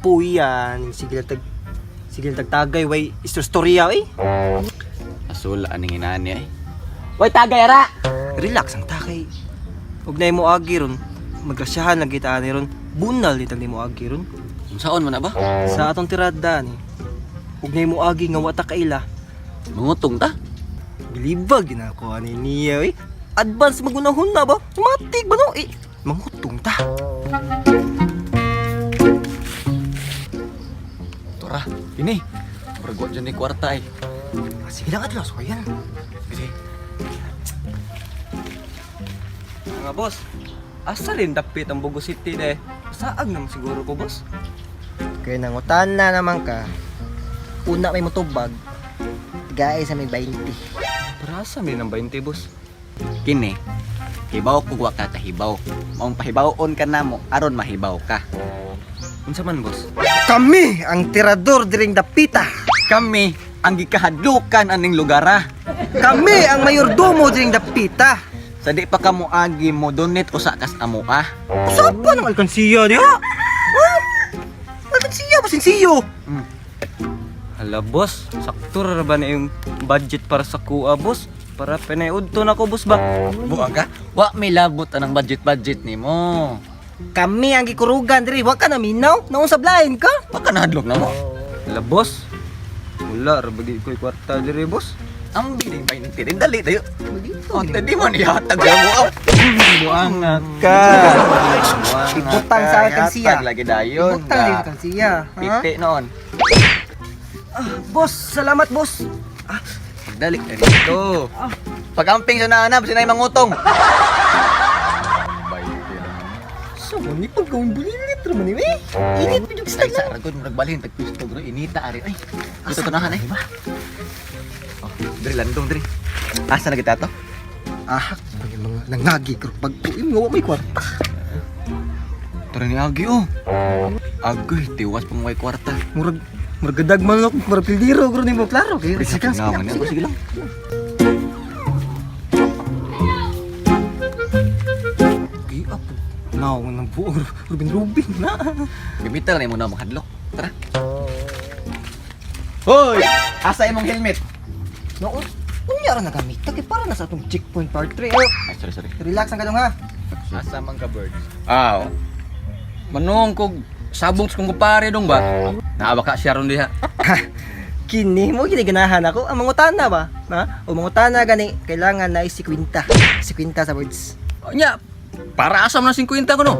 Kapuyan, sige lang tagtagay way istorya eh. Asula aning inani ay. Way tagay ara. Relax ang takay. Ug na mo agi ron, magrasyahan lang kita ani ron. Bunal ni tag nimo agi ron. Unsaon man na ba? Sa atong tirada ni. Ug na mo agi nga wa ta kaila. Mangutong ta. Bilibag gina ko ani niya eh. Advance magunahon na ba? Matik ba no? Eh, mangutong ta. Tora, ini. Murag wa dyan ni kwarta ay. Ah, sige lang atlas, ayan. Sige. Mga boss, asa rin dapit ang Bogo City de? Saag naman siguro ko, boss. Kaya nangutan na naman ka. Una may mutubag. Tigaay sa may 20. Para asa may ng 20, boss? Kini. Hibaw ko wa ka kahibaw. Maong pahibawon ka namo aron mahibaw ka. Unsa man, boss? Kami ang tirador diring dapita. Kami ang gikahadlukan aning lugar ah. Kami ang mayordomo diring dapita. Sa di pa ka moagi mo donate usa kas amo ah. Saan pa ng alkansiya diha? Ha? Alkansiya ba sinsiyo? Hala, boss, sakto ra ba na yung budget para sa kuha, boss? Para pinayudto na ko, boss ba? Buang ka? Wa may labot anang budget-budget nimo. Kami ang gikurugan diri, wa ka na minaw. Naon sa blind ka? Wa ka nahadlok na mo. Hala, boss. Wala ra bagi ko'y kwarta diri, boss. Ang biling 20 rin dali tayo. Oh, di mo nihatag sa mo. Buang Ka. Buang Ibutang sa alkansiya. Hatag lagi dayon. Ibutang sa alkansiya. Ha? Pipi noon. Boss, salamat boss. Pagdali ka dito. Pag-amping sa naanap, sinay mangutong. So, ni pag gawin bulilit raman ni eh. Init pa yung Ay, sa aragod, murag balhin, tagpisto, bro. Inita, ari. Ay, dito tunahan, ay. Oh, diri, landong, diri. Asa na kita to? Ah, may mga nangagi kro pag uim nga wa may kwarta. Tara ni Agi, oh. Agoy, tiwas pang may kwarta. Murag murag gadag man ako, murag pildiro kro nimo klaro kay. Sige lang, sige lang, sige Sige lang. Giap. Naw nang buong Rubin Rubin na. Gamitan na mo na makadlok. Tara. Hoy! Asa imong helmet? Naon, unya ra nagamita kay para na sa atong checkpoint part 3. Oh, Ay, sorry, sorry. relax ang kadong ha. Asa man ka, birds? Aw. Manong kog sabong sa kong kumpare dong ba? Naawa ka siya ron diha. Kini mo gini ganahan ako ang mangutana ba? Ha? O mangutana gani kailangan na 50. 50 sa words. Nya, para asa man ang 50 ko no.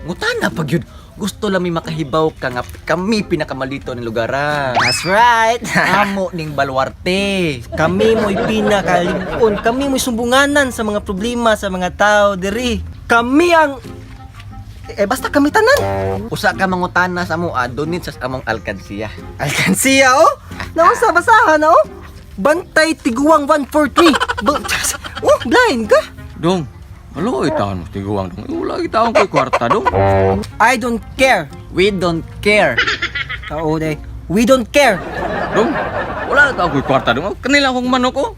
Ngutana pag yun. Gusto lang mi makahibaw ka nga kami pinakamalito ng lugar ah. That's right. Amo ning baluarte. Kami mo'y pinakalimpon, kami mo'y sumbunganan sa mga problema sa mga tao diri. Kami ang eh basta kami tanan. Usa ka mangutana sa amoa, donate sa among alkansiya. Alkansiya oh. Naon sa basahan oh. Bantay Tiguang 143. Oh, blind ka? Dong, maluoy taon mo tiguang dong. Wala gitaon ko'y kwarta dong. I don't care. We don't care. Oo, day. We don't care. Dong, wala taon ko'y kwarta dong. Kanila akong manok oh.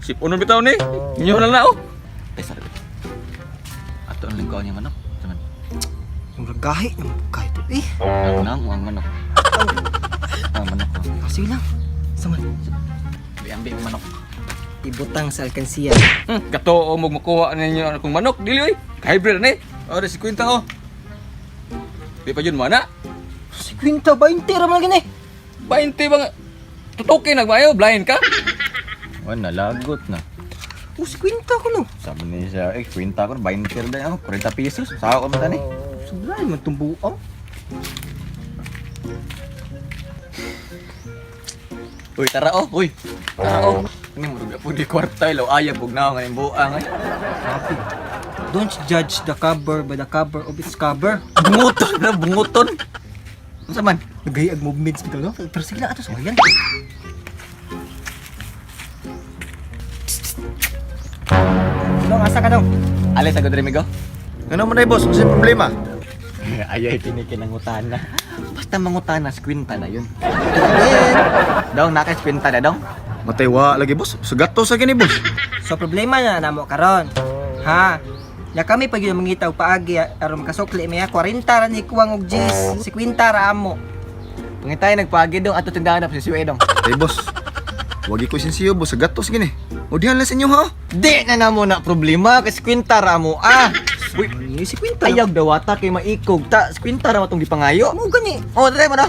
Sip uno bitaw ni. Inyo na na oh. Ay, sorry. Ato ang lingkaw niya manok. Saman. Yung ragahi ng kahit eh. Ang nang ang manok. Ang manok. oh. Kasi lang. Saman. Biang-biang manok. Ibutang sa alkansiya. Kato o makuha ninyo ang akong manok dili oy. Hybrid ni. Oh, si kwenta oh. Di pa yun mana. Si Quinta 20 ra man gini. 20 ba nga? Tutukin nagmayo, blind ka? Oh, nalagot na. Oh, si Quinta ko no. Sabi niya siya, eh, kwenta ko, 20 rin ako, 40 pesos. Sawa ko man tani. Sublime man tong buong. Uy, tara oh, uy. Tara oh. Ini mo po di kwarta ilaw ayaw pug na nga buang ay. Sabi, don't judge the cover by the cover of its cover. Bunguton na bunguton. Unsa man? Nagayag movements bitaw no? Pero sige lang ato sa yan. Dong, asa ka dong? Alis agad Remigo. Ano man ay boss? Ano problema? Ayay kinikinangutana. Basta mangutana, kwenta na yun. Dong, naka kwenta na dong. Matay wa lagi boss. Sugato sa gini boss. So problema na namo karon. Ha? Ya kami pag yung mangita og paagi aron makasukli mi ha, 40 ra ni kuwang og G's, 50 ra amo. Pangitay nagpaagi dong ato tindahan na sa dong. Tay boss. Wagi ko sinsiyo boss sa gatos gini. O dihan lang sa inyo ha. Di na namo na problema kay 50 ra mo ah. Uy, Ay, 50. ayaw dawata kay maikog ta 50 ra matong gipangayo. Mo gani. Oh, try mo na.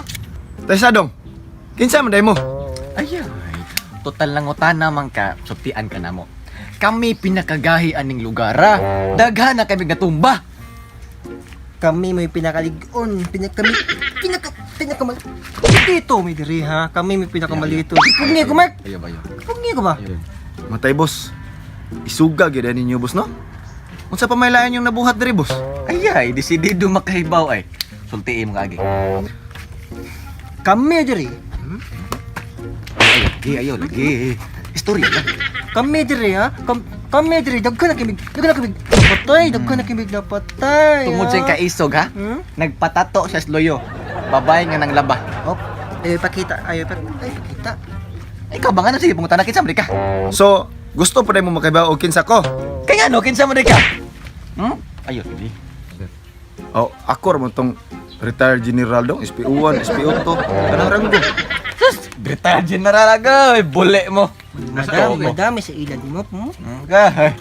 Tay sadong. Kinsa man day mo? Ay, total lang utana man ka, sultian ka namo. Kami pinakagahi aning lugar ah. Daghan na kami natumba. Kami may pinakalig-on, pinaka kami pinaka pinakamal dito may diri ha. Kami may pinakamalito. Pugni ko Mark. Ayaw ba Pugni ko ba? Matay boss. Isuga gyud ninyo boss no? Unsa pa may lain yung nabuhat diri boss? Ay ay, desidido makahibaw ay. Sultiin mo kaagi. Kami diri. Ay, lagi, ayaw, lagi. Istorya lang. Kami diri ha. Kami diri daghan na kimig. Daghan na kimig. Napatay, daghan na kimig napatay. Tungod sa ha? kaisog ha. Hmm? Nagpatato siya sa loyo. Babae nga nang laba. Op, ayaw ipakita, ayaw ipakita. Ikaw ba nga no? Sige, pungutan na kinsa man di ka. So, gusto pa day mo makahibaw og kinsa ko? Kaya nga no, kinsa man di ka. Hmm? Ayaw, lagi. Oh, ako ra mo tong retired general dong, SPO1, SPO2, kanang ranggo. Sus, retired general aga, ay, bule mo. Madami, madami sa ilad mo. Hmm? Ka.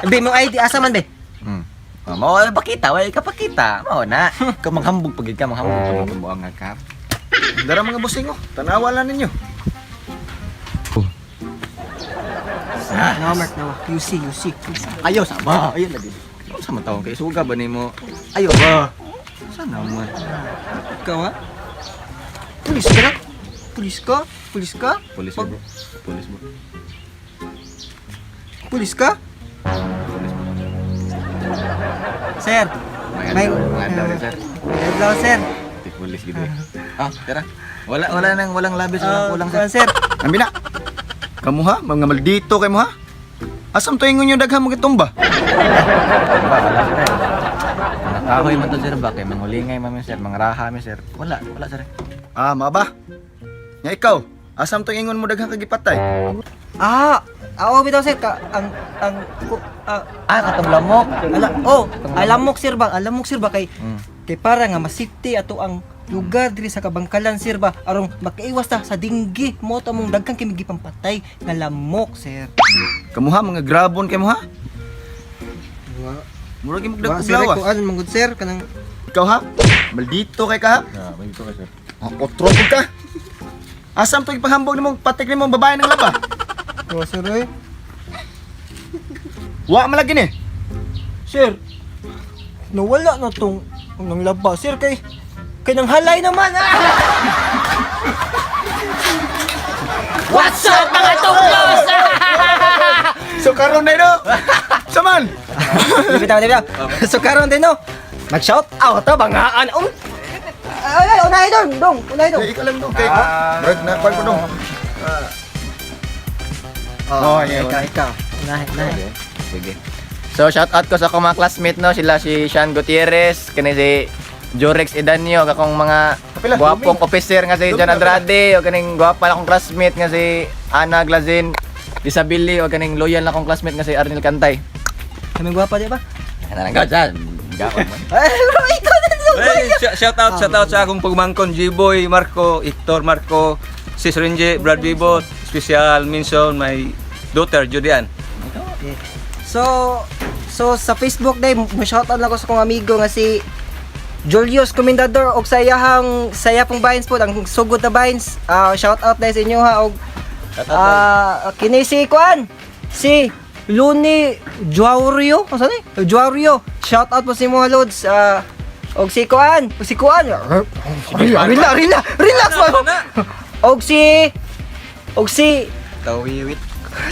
Be, mong ID, asa man be? Hmm. Oh, mao pakita, way ka pakita. Mao na. Ka manghambog pagid ka, manghambog pagid ka buang nga ka. Dara mga bossing oh, tanawa lang ninyo. No, Mark, no. UC, UC, UC. Ayaw sama, ayaw lagi. Ano sa man tawon kay suga ba nimo? Ayaw ba? Sana man. Ikaw ha? Pulis ka na? Pulis ka? Pulis ka? Pulis bro. Pulis bro. Pulis ka? Pulis bro. Sir. May mga adlaw rin, sir. May adlaw, sir. Ti pulis gid eh. Ah, tara. Wala wala nang walang labis, walang kulang sir. Kulang, sir. Ambi na. Kamu ha, mga maldito kay mo ha. Asam to ingon yung daghan mo gitumba? Ba, wala sir. Eh. Mga kahoy man to sir ba kay mangulingay man mi sir, mga raha mi sir. Wala, wala sir. Ah, maba. Nya ikaw, asam to ingon mo daghan kagipatay? Ah, ah, oh, bitaw sir ka ang ko, ah, Ah, katong lamok. ala, oh, alamok sir ba? Alamok sir ba kay kay para nga masifty ato ang lugar diri sa Kabangkalan sir ba aron makaiwas ta sa dinggi mo to among daghan kay gipampatay nga lamok sir. Kamu ha, mga grabon kay mo ha. Wa Murag wa imong sir dagkog ko ano man gud sir kanang Ikaw ha, maldito kay ka ha. Ah, maldito kay sir. Ah, otro pud ka. Asam to ipanghambog nimong patik nimong babae ng laba? wa sir oy. Wa man lagi ni. Sir, nawala na tong nang laba sir kay kay nang halay naman ah! What's up mga tungkos? So karon na no. Saman. Bitaw, bitaw. So karon din no. Mag-shout out to bangaan. Ay, ay, unahin dong, dong, unahin dong. Eh, ikaw lang dong kay. Murag na kwan ko dong. Oh, Oh, yeah, ikaw, ikaw. Unahin, unahin. Sige. So shout out ko sa akong mga classmate no, sila si Sean Gutierrez, kani si Jorex Edanio, akong mga Kapila, gwapong Lumi. officer nga si Lumi, John kapila. Andrade, o kaning gwapa na akong classmate nga si Ana Glazin Disabili, o kaning loyal na akong classmate nga si Arnel Cantay. Kaming gwapa di ba? Ano lang god dyan? Gaon man. Ay, bro, ikaw na dong. Hey, shout out sa akong pagmangkon G-Boy, Marco, Hector Marco, Sis Renje, Brad Bibot, special mention my daughter Julian. Okay. So sa Facebook day, mo shout out lang ko sa akong amigo nga si Julius Comendador og sa iyahang saya pong Vines po ang sugod na Vines. Ah, shout out day sa inyo ha og kini si Kuan si Luni Juaurio, ano ni? Juaurio. Shout out po sa imo lods. Og si Kuan, og si Kuan. Relax, relax, relax man. Og si Tawiwit.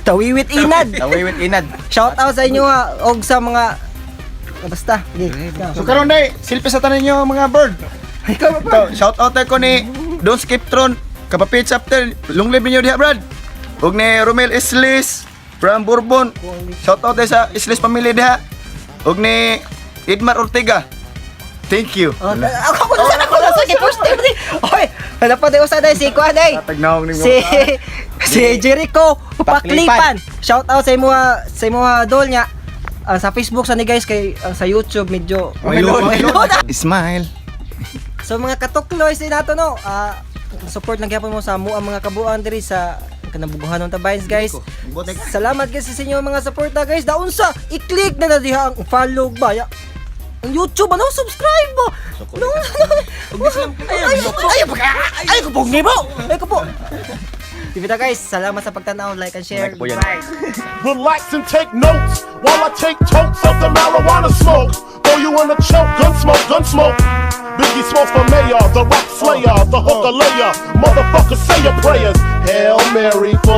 Tawiwit Inad. Tawiwit inad. Shout out sa inyo ha, og sa mga basta. Sige. Ikaw. So karon day, silpi sa tanan ninyo mga bird. Ikaw ba? Ito, shout out ko ni Don't Skip Tron, Kapapit Chapter, long live ninyo diha brad. Ug ni Romel Islis from Bourbon. Shout out day sa Islis family diha. Ug ni Idmar Ortega. Thank you. Oh, ako na sana ko na sa first time ni. Oy, wala pa tayo sa day si Kuan day. Tagnawong ninyo. Si si Jericho Paklipan. Shout out sa imo dol niya. Sa Facebook sa ni guys, kay ang sa YouTube medyo May load. May load. Smile. So mga katukloy sa nato no. Support lang gyapon mo sa amo ang mga kabuan diri sa kanabuguhan ng Tabayns, guys. Salamat guys sa inyo mga suporta, guys. Daon sa i-click na na diha ang follow ba ya. Ang YouTube ano, subscribe mo. No. Ay ay ay ay ko po mo. Ay ko po. Tibita guys, salamat sa pagtanaw, like and share. Bye. Relax and take notes while I take totes of the marijuana smoke. Throw you in a choke, gun smoke, gun smoke. Biggie Smalls for mayor, the rap slayer, the hooker layer. Motherfucker, say your prayers. Hail Mary, full